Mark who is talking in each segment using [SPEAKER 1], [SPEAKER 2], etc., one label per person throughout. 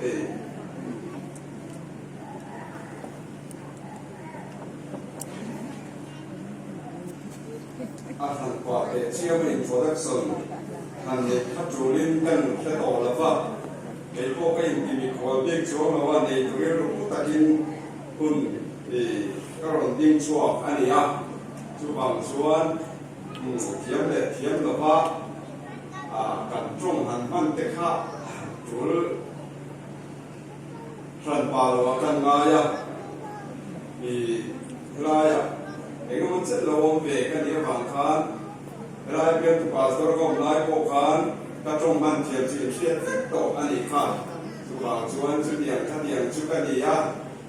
[SPEAKER 1] Hei. A han pah teh chiam a introduction han neih kha tulin kan hre tawh lo va, kei pawh ka inti mikhual bik chuang lo a, nei turin rupu takin hun i ka rawn ding chhuak a ni a, chuvang chuan thiam leh thiam lova kan tawng han hman te kha tul Hranpa lo ah kan ngai a, i helaiah eng emaw chet lo awm ve ka nih avang khan helai bialtu pastor ka awm lai pawh khan ka tawng hman thiam chu in hriat vek tawh a nih kha. Chuvang chuan chutiang khatiang chu ka ni a,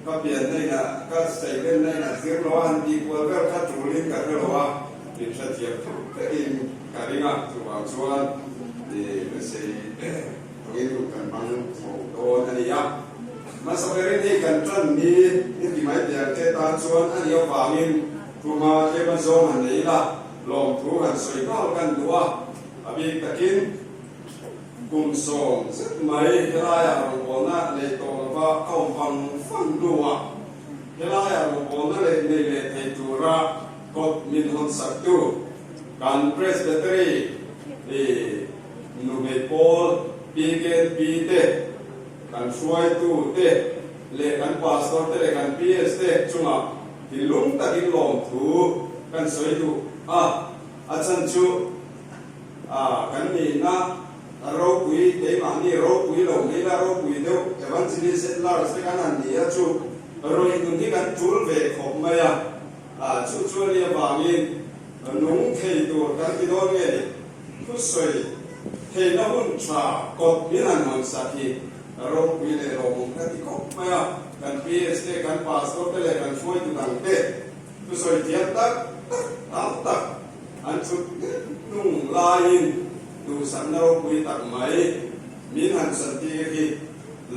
[SPEAKER 1] ka pianna inah ka seilenna inah zir lo a han tih kual ber kha tulin ka hre lo a, min hrethiam thut vekin ka ring a, chuvang chuan i besei. Tawngin hun kan hmang chho dawn a ni a. Hmasa berin hei kan tan ni ni ti mai teh ang che tan chuan a nih avangin thu hma tlem a zawng han nei ila, lawmthu han sawi nghal kan duh a. A bik takin kum 10 zet mai helaiah rawngbawlna nei tawh lova ka awm vang vang hnuah helaiah rawngbawlna leh nei leh thei tura kawt min hawn saktu kan Presbytery i Nuhmei pawl, PKNP te, kan hruaitu te leh kan Pastor te leh kan PS te chungah thinlung takin lawmthu kan sawi duh a, a chhan chu kan nihna ropui, keimahni ropui lo mai la ropui deuh Evangelist at large te kan han ni a chu ruih nun hi kan tul ve khawp mai a, chu chu a nih avangin nung thei tur kan ti dawn nge ni? Thusawi theihna hun tha kawt min han hawn sak hi ropui leh lawmawm ka ti khawp mai a, kan PS te, kan Pastor te leh kan hruaitu dang te thusawi thiam tak tak tam tak an chhut nghet hnung laiin duhsakna ropui tak mai min han chantir hi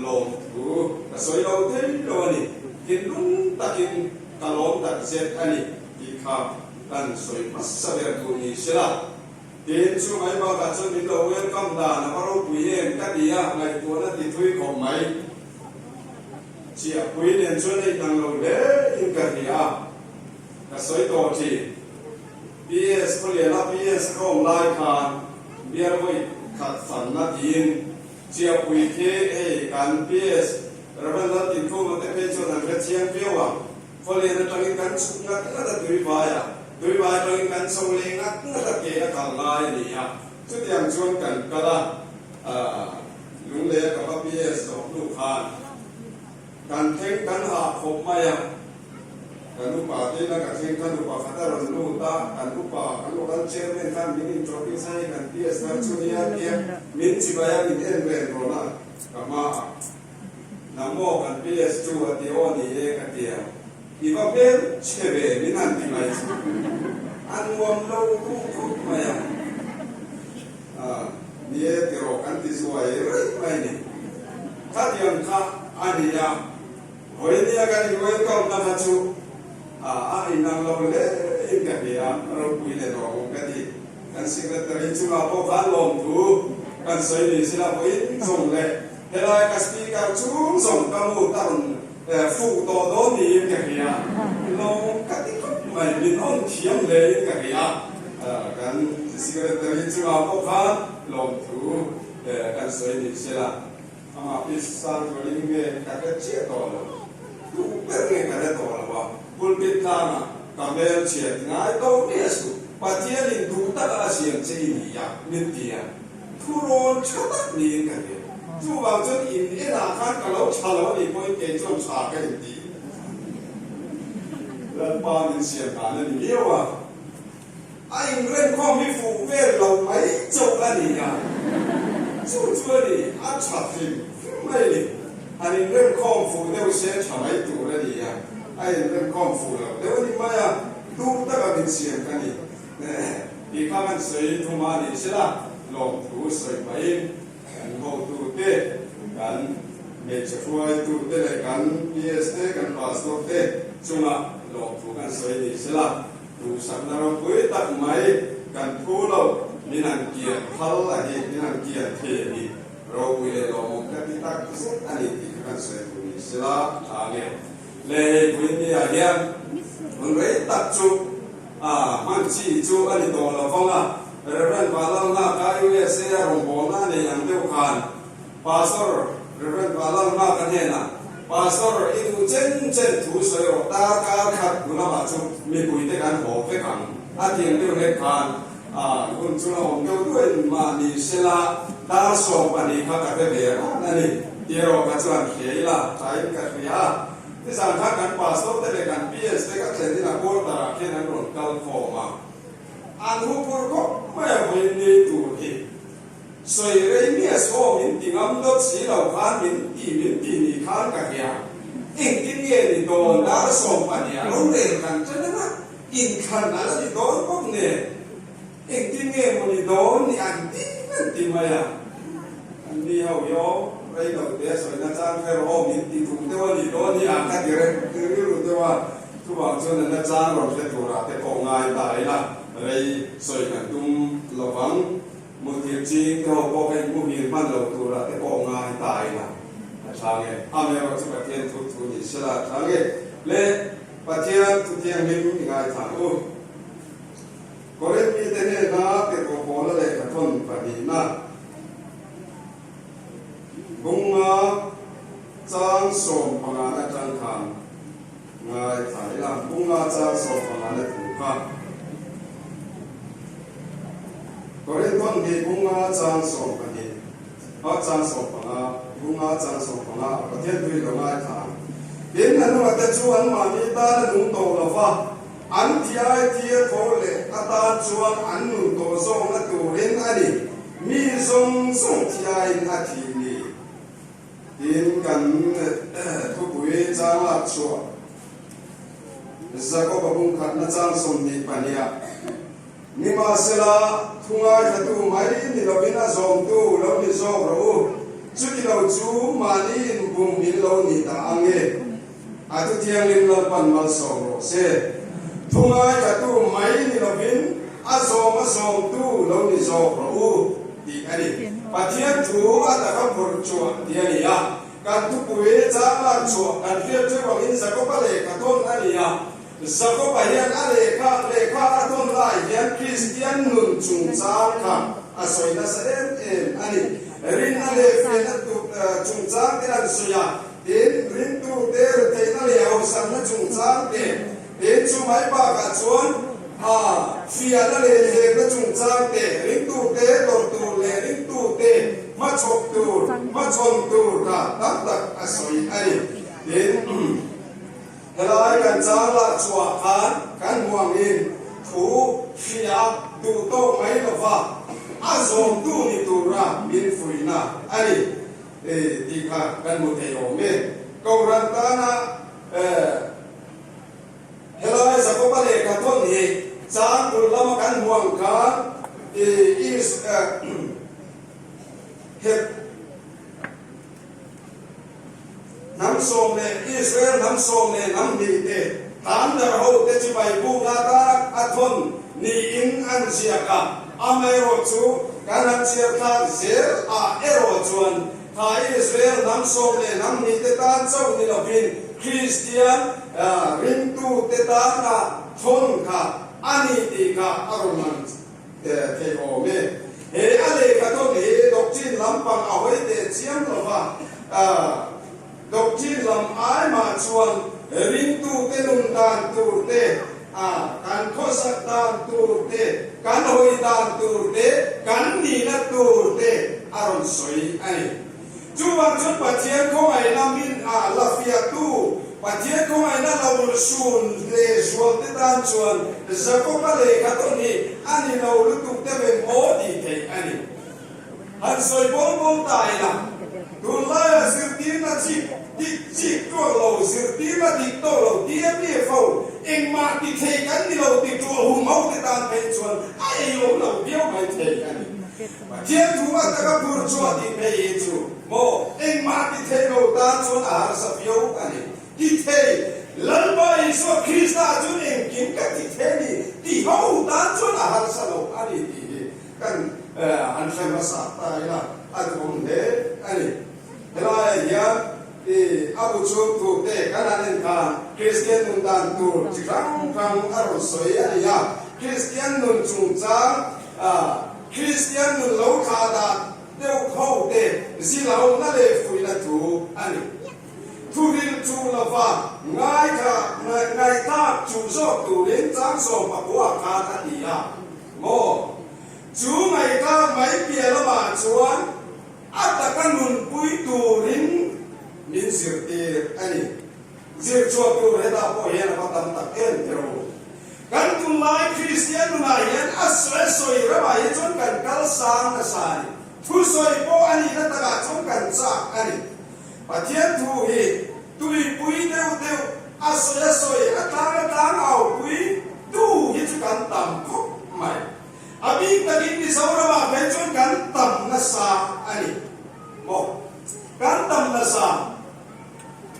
[SPEAKER 1] lawmthu ka sawi lo thei lo a ni. Thinlung takin ka lawm tak zet a ni tih kha kan sawi hmasa ber tur ni sela. Tin, chu mai bakah chuan min lo welcome dan a va ropui em ka ti a, ngaihtuahna ti thui khawp mai. Chiahpui nen chuan a inang lo hle in ka hria a, ka sawi tawh thin. PS Khawliana PS ka awm lai khan bial vawi khat fanna tiin Chiahpui khi hei kan PS Rev. Laltinkhuma te phei chuan an hre chiang viau ang. Khawlian atangin kan chhuk ngat ngat a tuivai a, tuivai atangin kan chho leh ngat ngat a ke a kal lai a ni a. Chutiang chuan kan kal a, Lunglei a ka va PS zawh hnu khan kan thleng kan hah khawp mai a. Kan upa te ina ka thleng khan upa khat a rawn lut a, kan upa kan local chairman khan min introduce a, hei kan PS thar chu nia tia min chibai a, min en ren rawn a ka hmaah. Nang maw kan PS chu a ti aw ni e ka ti a, i va hmel chhe ve min han ti mai chu a nuam lo duh khawp mai a, ni e ti rawh kan ti zuai reng mai ni. Khatiang kha a ni a, vawinia kan in welcome na kha chu a inang lo hle in ka hria, ropui leh lawmawm ka ti. Kan secretary chungah pawh khan lawmthu kan sawi ni sila vawiin zawng leh Helai ka speaker chung zawng ka mu ta rawn fuh tawh dawn niin ka hria. Lawm ka ti khawp mai, min awm thiam hle in ka hria. Kan secretary chungah pawh khan lawmthu kan sawi ni sela, amah pi Sangzuali nge ka hre chiah tawh lo, duh ber nge ka hre tawh lo a, pulpit tlangah ka hmelchhiat ngai tawh miah suh, Pathianin duh taka a siam che i ni a, min ti a. Thurawn tha tak niin ka hria. Chuvang chuan in enah khan ka lo tha lo a nih pawhin kei chuan tha ka inti. Lalpa min siam dan a ni viau a, a inremkhawm hi fuh vel lo mai chauh a ni a, chu chu a ni, a tha hrim hrim mai a ni. Han inremkhawm fuh deuh se tha mai tur a ni a, a inremkhawm fuh lo deuh a ni mai a, duh taka min siam ka ni. Tih kha kan sawi thum a ni sela, lawmthu sawi pahin kan hotute, kan hmeichhe hruaitute leh kan PS te, kan Pastor te chungah lawmthu kan sawi ni sela, duhsakna ropui tak mai kan phu lo, min han kian phal a hi, min han kian thei a ni. Ropui leh lawmawm ka ti tak zet a ni tih kha kan sawi tur ni sela tha nge. Le hei Puinnia hian hun rei tak chu a hman chi chu a ni tawh lo vang a, Rev. Vanlalnghaka USA a rawngbawlna a nei ang deuh khan Pastor Rev. Vanlalnghaka hnenah Pastor i duh chen chen thu sawi rawh darkar khat hnu lamah chu mipuite kan haw vek ang a ti ang deuh hlek khan A hun chu la awm deuh duain mahni sela dar 12 kha ka hre ve ran a ni tih erawh kha chuan hria ila thain ka hria a. Nizan khan kan pastor te leh kan PS te ka thlen in a quarter ah khian an rawn kal khawm a. An huphur khawp mai a vawiin ni tur hi. Sawi rei miah saw min ti ngam dawt si lo khan min ti min ti ni khan ka hria. Engtin nge ni dawn dar 12 ah rorel kan ṭan anga inthlan a la ni dawn bawk nen engtin nge maw ni dawn ni an ti an ti mai a. An ni ho hi aw rei lo te a sawina chang kher aw min ti duh deuh a ni dawn hi ang ka ti reng rilru deuh a. Chuvang chuan a na chang rawn hre turah te pawh ngai ta ila rei sawi kan tum lovang. Muthilh ching te ho pawh hei muhil hman lo turah te pawh ngai ta ila a tha nge. Amaherawh chu Pathian thu thu ni sela a tha nge. Le Pathian thu thianghlim i ngaithla ang u. Korinth mite hnena tirhkoh Paula lehkha thawn pahnihna bunga chang sawmpangana atang khan Ngaithla ila, Bunga chang sawmpangana thu kha. Korinthon hi Bunga chang 12, a chang 15, Bunga chang 15 a Pathian tui lo ngaithla ang. Tin, a nunga te chu anmahni tan a nung tawh lo va, an thi ai thi a tho leh atan chuan an nun tawh zawkna turin a ni, mi zawng zawng thi aiin a thih ni. Tin, kan thupui chang lak chhuah Jakob-a bungkhatna chang 22 ah, Nimahsela, thu ngaithlatu mai ni lovin a zawmtu lo ni zawk rawh u, chuti lo chu mahni inbum in lo ni ta ang e. A thu thianghlim Lalpan malsawm rawh se. Thu ngaithlatu mai ni lovin a zawm a zawmtu lo ni zawk rawh u tih a ni. Pathian thu a taka phurh chhuah tih a ni a. Kan thupui chang lak chhuah kan hriat theuh angin Jakoba lehkha thawn a ni a. Jakoba hian a lehkha lehkha a thawn lai hian Kristian nun chungchang kha a sawi nasa em em a ni. Rinna leh fiahna chungchang te an sawi a. Tin, ringtute retheihna leh hausakna chungchang te, tin, chu mai bakah chuan a fiahna leh hlemna chungchang te, ringtute tawrh tur leh ringtute hmachhawp tur, hmachhawn tur kha tam tak a sawi a ni. Tin, helai kan chang lak chhuah khan kan hmu angin thu hria duh tawk mai lova a zawmtu ni tura min fuihna a ni. Tih kha kan hmu thei awm e. Kohhran tana helai Jakoba lehkha thawn hi chang bul lama kan hmu ang khan Hnam 10 leh Israel hnam 10 leh hnam hnih te tan dar ho te chibai bukna atana a thawn niin an ziak a. Amaherawh chu kan han chhiar thlak zel ah erawh chuan kha Israel hnam 10 leh hnam hnih te tan chauh ni lovin Kristian ringtu te tana thawn kha a ni tih kha a rawn lang Thei awm e. He a lehkha tawn hi doctrine lampang a hawi teh chiam lo va, doctrine lam ai mah chuan ringtute nun dan tur te, kan khawsak dan tur te, kan hawi dan tur te, kan nihna tur te a rawn sawi a ni. Chuvang chuan Pathian khawngaihna min a la fiahtu, Pathian khawngaihna lo urhsun leh zualte tan chuan Jakoba lehkha tawn hi a ni lo lutuk deuh em aw tih theih a ni. Han sawi bawl bawl ta ila, tunlaia zirtirna chik dik chik tuak lo, zirtirna dik tawk lo TMDF ho engmah ti thei kan ni lo ti tul hum ho te tan phei chuan a ei awm lo viau mai thei a ni. Pathian thu a taka phur chhuah tih phei hi chu maw engmah ti thei lo tan chuan a harsa viau a ni. Ti thei, Lalpa Isua Krista chuan engkim ka ti thei a ni ti ho tan chuan a harsa lo a ni tih hi kan han hre hmasa ta ila. A duhawm hle a ni. Helaiah hian i a bu chhung turte kan han en khan Kristian nun dan tur chi hrang hrang a rawn sawi a ni a. Kristian nun chungchang Kristian nun lo thlah dah deuh ho te zilhona leh fuihna thu a ni. Thuril chu lova ngaithla ngaihthlak chuh zawk turin chang 19 khan a ti a maw? Chu ngaihthlak mai piah lamah chuan a taka nunpui turin min zirtir a ni. Zir chhuak tur hetah pawh hian a va tam tak em teh u. Kan tunlai Kristian nunah hian a sawi sawi ramah hi chuan kan kal sang nasa a ni. Thusawi pawh a nihna takah chuan kan chak a ni. Pathian thu hi tuipui deuh deuh a sawi a sawi a tlang a tlang aupui tu hi chu kan tam khawp mai. A bik takin Mizoramah phei chuan kan tam nasa a ni maw? Kan tam nasa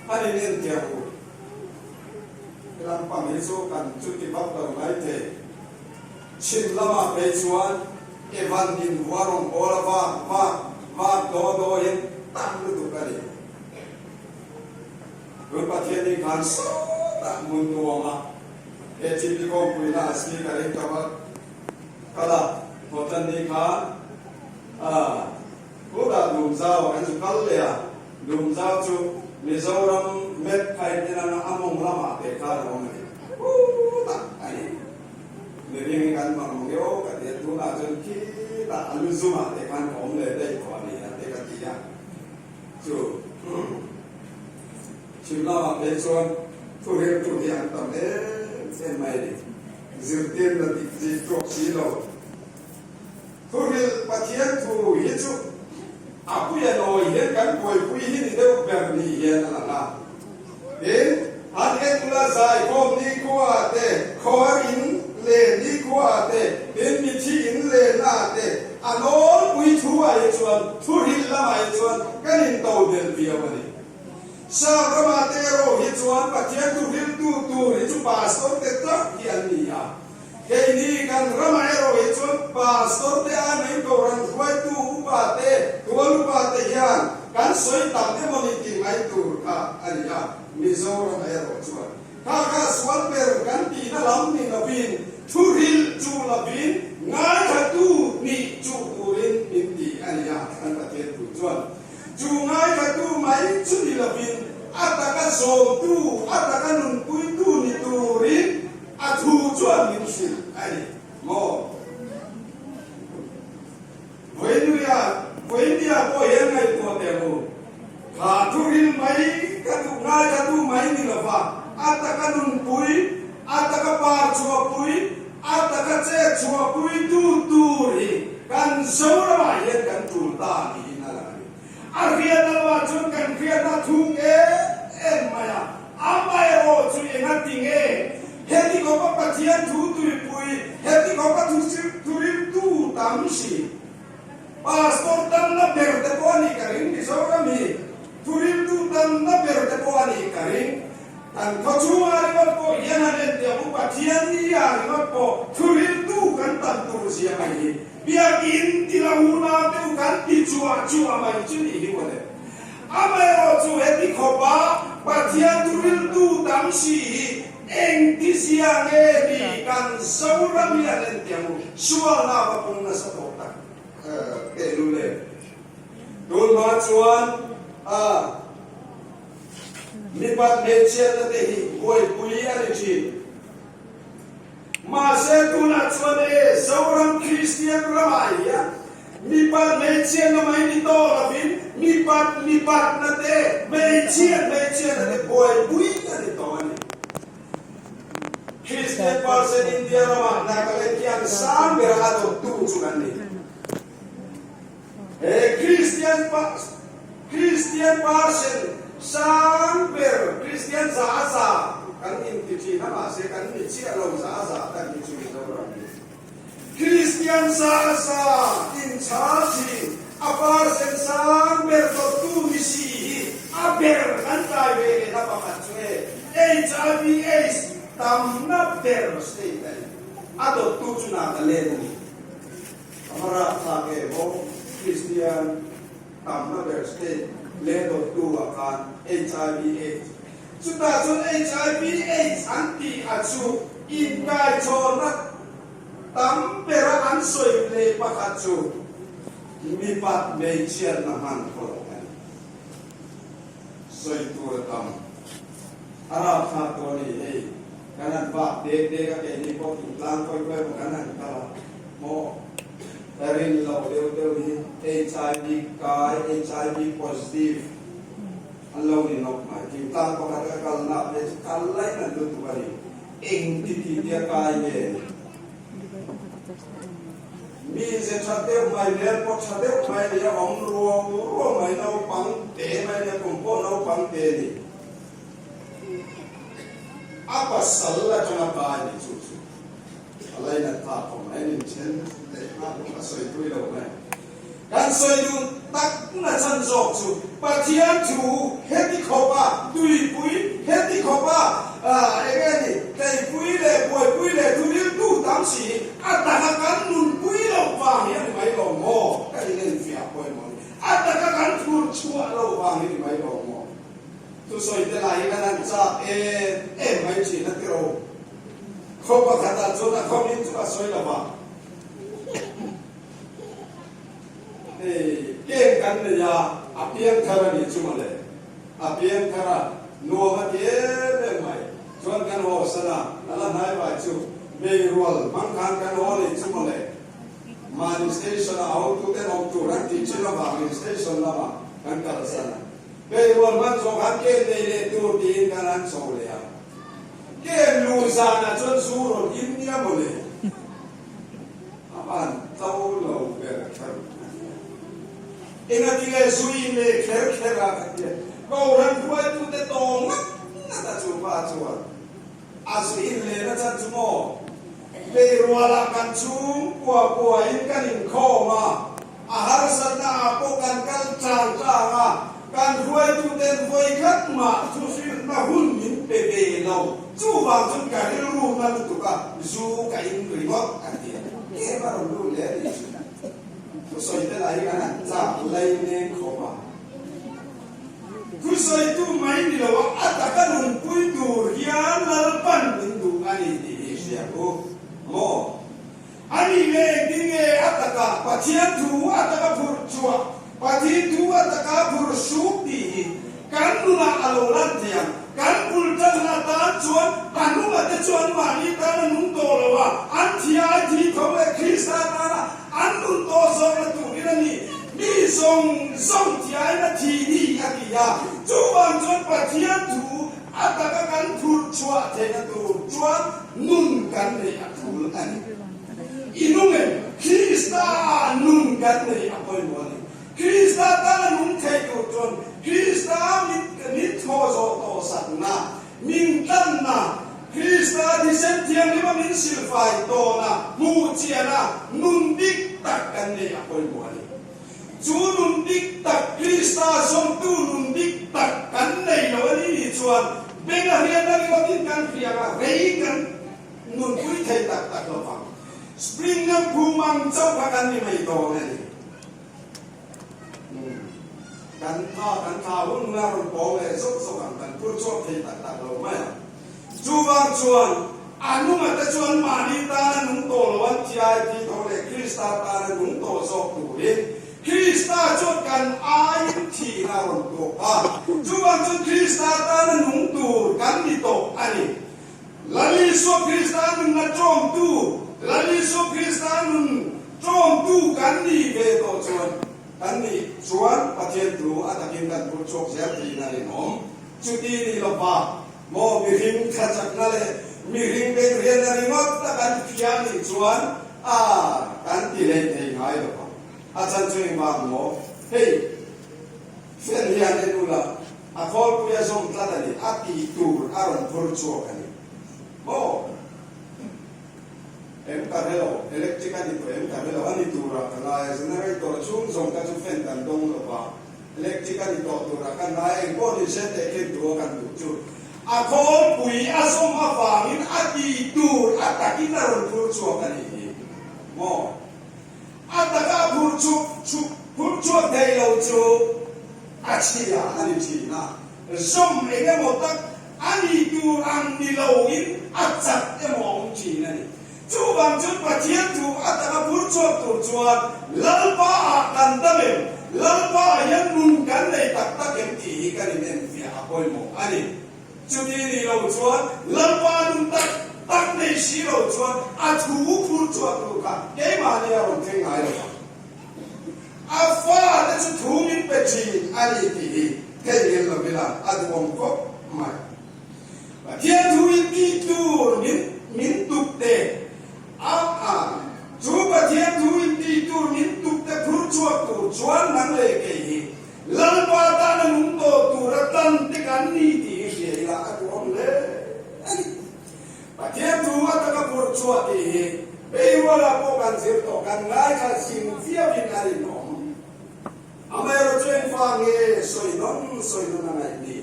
[SPEAKER 1] a ni nen tiang u. Helam pang hi chu kan chuti vak lo mai thei. Chhim lamah phei chuan Evan in vua rawn pawl a vak vak vak daw dawin tam lutuk a ni. Tun Pathian in khan sawtah hmun nuam a he chimni kawngpuina a speaker in ka va kal a, Hotan ni khan ah Khutah Dumzau ah kan zu kal leh a, Dumzau chu Mizoram map kha in en anga a mawng lamah te khan a awm a ni. Khutah a ni. Mihring hi kan hmang ang eo ka ti a, tunah chuan khitah a lu zumah te khan ka awm leh daih tawh a ni a te ka ti a. Chu chhim lamah phei chuan thuhriltu hi an tam em em mai a ni. Zirtirna dik zik tawk si lo. Thuhrilh Pathian thu hi chu a puia nawi hian kan buaipui hi ni deuh ber ni hian a lang a. Tin, an enula zaikhawm nikhua te, khawhar in len nikhua te, tin mithi in lenna te, a nawlpui thu ah hi chuan, thuhrilh lamah hi chuan kan intodelh viau a ni. Sap ramah te erawh hi chuan Pathian thuhrilhtu tur hi chu pastor te tak hi an ni a. Keini kan ramah erawh hi chuan pastor te aimain kohhran hruaitu upa te, tual upa te hian kan sawi tam emawni tih mai tur kha a ni a, Mizoramah erawh chuan kha kha sual ber kan tihna lam ni lovin thuhrilh chu lovin ngaithatu nih chuh turin min ti a ni a, kan Pathian thu chuan chu ngaithatu mai chu ni lovin a taka zawmtu, a taka nunpuitu ni turin A thu chuan min hrilh a ni maw? Vawinuia, Vawinia pawh hian ngaihtuah teh mu. Kha thu ril mai ka duh ngai ka duh mai ni lova, a taka nunpui, a taka par chhuahpui, a taka chet chhuahpui tu tur hi kan Zoramah hian kan tul ta niin a lang a ni. A hriat lamah chuan kan hriatna thuk em em mai a, amaherawh chu engati nge heti khawpa Pathian thu tuipui, heti khawpa thuriltu tam si, Pastor tamna ber te pawh a nih ka ring, Mizoram hi thuriltu tamna ber te pawh a nih ka ring, kan khaw chhungah ringawt pawh hian han entiang u, Pathian ni ah ringawt pawh thuriltu kan tam tur zia mai hi. Biakinn ti la unau te u kan ti chuah chuah mai chu nih hi mawle. Amaherawh chu heti khawpa Pathian thuriltu tam si hi engti zia nge ni kan Zoram hi an entiang u sualna va pung nasa tawh tak tehlul em. Tun hma chuan a mipat hmeichhiatna te hi buaipui a ni thin. Mahse tunah chuan e, Zoram Kristian ramah hian mipat hmeichhiatna mai ni tawh lovin mipat mipatna te, hmeichhiat hmeichhiatna te buaipui a ni tawh a ni. Kristian percent India ramah Nagaland hian sang bera a dawttu chu kan ni. He Kristian Kristian percent sang ber Kristian za a za kan inti thin a mahse kan ni chiah lo za a za tak hi chu Mizoram hi Kristian za a za inchhal thin a percent sang ber dawttu ni si hi a ber kan tlai ve lehna pakhat chu e HIV AIDS tamna ber state a ni a dawttu chu Nagaland a ni. A va rapthlak em aw Kristian. tamna ber state leh dawttu ah khan HIV aids chutah chuan HIV aids an tih a chu inkaichhawnna tam bera an sawi leh pakhat chu mipat hmeichhiatna hman pawh a ni. Sawi tur a tam. A rapthlak tawh a ni hei. Kan han vak dek dek a keini pawh thingtlang khawi khawi emaw kan han kal a maw? Ka rin loh deuh deuh hi HIV kai, HIV positive, an lo ni nawk mai. Thingtlang pakhat ka kalna phei chu kal laih nat lutuk a ni. Eng ti ti tia kai nge ni? Mi ze tha deuh mai, hmel pawh tha deuh mai nia awm ruau ruau mai, naupang te mai nia, kum pawh naupang te ni. A pasal atanga kai ni chu chu a lainat phak khawp mai, min then leh nghal bawk a sawi tui lo mai. Kan sawi dun tak na chan zawk chu Pathian thu heti khawpa tuipui, heti khawpa eng nge ni, tleipui leh buaipui leh thuril tu tam si hi a taka kan nunpui loh vang hi a ni mai lo maw? Ka inenfiah pawimawh a ni. A taka kan thur chhuah loh vang hi a ni mai lo maw? Thusawi te lah hi kan han chak em em mai thin a ti ro. Khaw pakhatah chuan a khawmin chu a sawi lo va. Hei kem kan nei a, a piang thar a nih chu mawle. A piang thar a, nuam a ti em em mai. Chuan kan haw san a, a la hnai vai chu beirual hmang khan kan haw nih chu mawle. Mahni station a hotuten awm tur an tih thin avangin station lamah kan kal san a. Beirual hman zawh khan kem nei leh tur tiin kan han chho leh a. Kem luh zanah chuan zu rawn in nia mawle. A van tlo lo ber kher a nia. Engati nge zui leh kher kher a ka tia. Kohhran hruaitute tawng ngat ngat a chu pa chuan a zui in lehna chan chu maw? Beirualah kan chhung kua kuain kan inkhawm a, a harsatna ah pawh kan kal tlang tlang a, kan hruaituten vawikhat mah thuhrilhna hun min pe ve lo. Chuvang chuan ka rilru na lutuk a, zu ka in ringawt a ti a. Nge va rawn lut leh a nih chu? Thusawi te lah hi kan han chak lai mek khawp a. Thusawitu mai ni lo a, a taka nunpui tur hian Lalpan min duh a ni tih hi hria u maw? A nih leh engtin nge a taka Pathian thu a taka phurh chhuah, Pathin thu a taka phurh suk tih hi kan nunah a lo lan thei ang. Kan bul tanna atan chuan a nunga te chuan mahni tan a nung tawh lo a, an thiai thi tho leh Krista tana an nun tawh zawkna turin a ni. Mi zawng zawng thiaina thi ni a ti a, chuvang chuan Pathian thu A taka kan phurh chhuah theihna tur chuan nun kan neih a tul a ni. I nung em? Krista ah nun kan neih a pawimawh a ni. Krista tana nung thei tur chuan Krista mit mit thaw zawh tawh sakna, min tlanna, Krista thisen thianghlima min silfai tawna hmuh chiana nun dik tak kan neih a pawimawh a ni. Chu nun dik tak, Krista zawmtu nun dik tak kan nei lo a ni nih chuan beng a hriatna ringawtin kan hriang a, rei kan nunpui thei tak tak lo vang. Spring lam phum ang chauh kha kan ni mai dawn a ni. Kan tha, kan tha hun hun a rawn pawng leh zawk zawk ang, kan phur chhuak thei tak tak lo mai ang. Chuvang chuan, a nunga te chuan mahni tana nung tawh lo an thiai tih tho leh Krista tana nung tawh zawk turin Krista chuan kan aiin thihna a rawn tawk a. Chuvang chuan Krista tana nung tur kan ni tawh a ni. Lal Isua Krista nunna tawmtu, Lal Isua Krista nun tawmtu kan nih ve tawh chuan kan nih chuan Pathian thu a takin kan phur chhuak zel tiin a rinawm. Chuti ni lova maw mihring thachakna leh mihring bengrianna ringawt a kan hria nih chuan a kan ti hlei thei ngai lo vang. A chan chu engvang maw? Hei fan hian en ula a khawlpui a zawm tlat a ni, a tih tur a rawn phur chhuak a ni maw? Em ka hre lo, electric a ni tawh em ka hre lo, a ni turah ka ngai a, generator chhung zawng ka chu fan kan dawng lo va. Electric a ni tawh turah kan ngai eng pawh ni se teh khin tu a kan duh chu a khawlpui a zawm avangin a tih tur a takin a rawn phur chhuak a nih hi maw? A taka a phur chhuak chhuak. Phur chhuak thei lo chu a chhia a ni thin a, zawm eng emaw tak a ni tur ang ni loin a chat emaw a awm thin a ni. Chuvang chuan Pathian thu a taka phur chhuak tur chuan Lalpa ah kan dam em? Lalpa ah hian nun kan nei tak tak em tih hi kan inenfiah a pawimawh a ni. Chuti ni lo chuan Lalpa nun tak tak nei si lo chuan a thu phur chhuak tur kha keimahni a rawn thleng ngai lo ang. A fate chu thu min pe thin a ni tih hi theihnghilh lo ila a duhawm khawp mai. Pathian thu in tih tur min min tuk te a a chu Pathian thu in tih tur min tuk te phur chhuak tur chuan nang leh kei hi Lalpa tana nung tawh tura tan te kan ni tih hi hria ila a duhawm hle a ni. Pathian thu a taka phur chhuah tih hi Beiruala pawh kan zir tawh kan ngaithla zing viauin a rinawm. Amaherawh chu engfa nge sawi nawn sawi nawn a ngaih ni?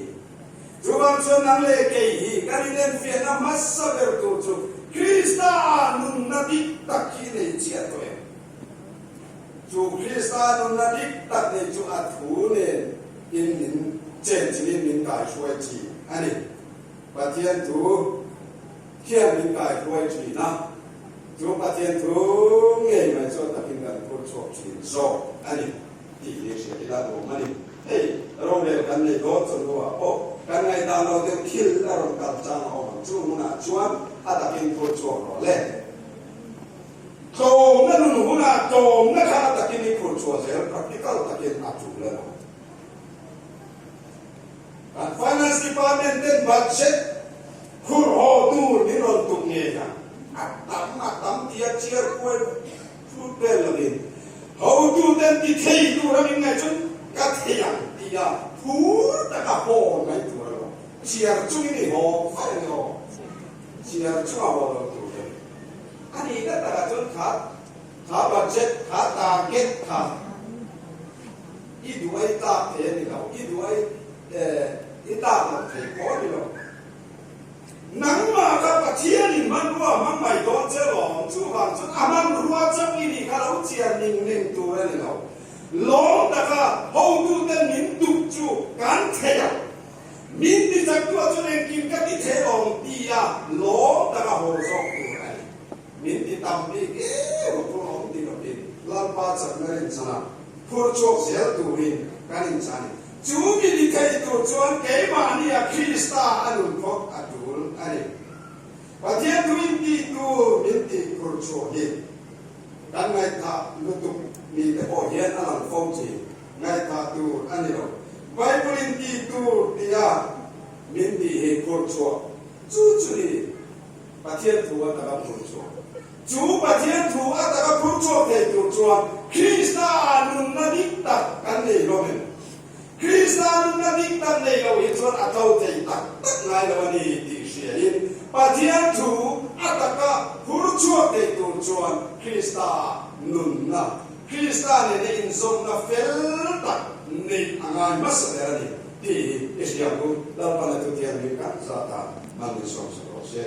[SPEAKER 1] Chuvang chuan nang leh kei hi kan inenfiahna hmasa ber tur chu Krista ah nunna dik tak hi nei chiah tawh em? Chu Krista nunna dik tak nei chu a thu nen in min chen chilhin min kaihruai thin a ni. Pathian thu khian min kaihruai thin a, chu Pathian thu ngei mai chu a takin kan phur chhuak thin zawk a ni tih hi hriat ila duhawm a ni. Hei, rorel kan nei dawn chu hnuah pawh kan ngaihdan lo deuh thil a rawn kal chang a awm ang chu hmunah chuan a takin phur chhuak rawh le. Tlawmna nun hunah tlawmna kha a takin i phur chhuah zel practical takin a tul emaw. Kan Finance Department ten budget khur haw tur min rawn tum ngei a, a tam a tam tia chiar kuai thut vel lovin hotu ten ti thei tur a min ngaih chuan ka thei ang tia phur taka haw mai tur a lo chiar chungin i haw faih ang emaw chiar chunga haw lo tur a ni. A nihna takah chuan kha kha budget kha target kha I duh a i tlak thei a ni lo, i duh a i tlak loh thei pawh a ni lo. Nangmah kha Pathianin hmanrua a hmang mai dawn che lawm, chuvang chuan a hmanrua chauh i nih kha lo chian ning ning tur a ni lo. Lawm taka hotuten min tuk chu kan thei ang. Min ti chaktuah chuan engkim ka ti thei lawm tia lawm taka haw zawk tur a ni. Min ti tam bik em a phur awm ti lovin Lalpa chakna rinchana phur chhuak zel turin kan inchah a ni. Chu mi ni thei tur chuan keimahnia Krista a nun phawt a tul a ni. Pathian thu in tih tur min tih phur chhuah hi kan ngaihthah lutuk mi te pawh hian a lang fo thin. Ngaihthah tur a ni lo. Bible in tih tur tia min tih hi phur chhuah chu chu ni. Pathian thu a taka phur chhuak. Chu Pathian thu a taka phur chhuak thei tur chuan Krista ah nunna dik tak kan nei hlawm em? Krista nunna dik tak nei lo hi chuan a tlo thei tak tak ngai lo a ni tih hriain Pathian thu a taka phur chhuak thei tur chuan Krista ah nunna, Krista nena inzawmna fel tak neih a ngai hmasa ber a ni tih hi i hria ang u. Lalpan a thutiang hi kan zat a, man min sawmsak rawh se.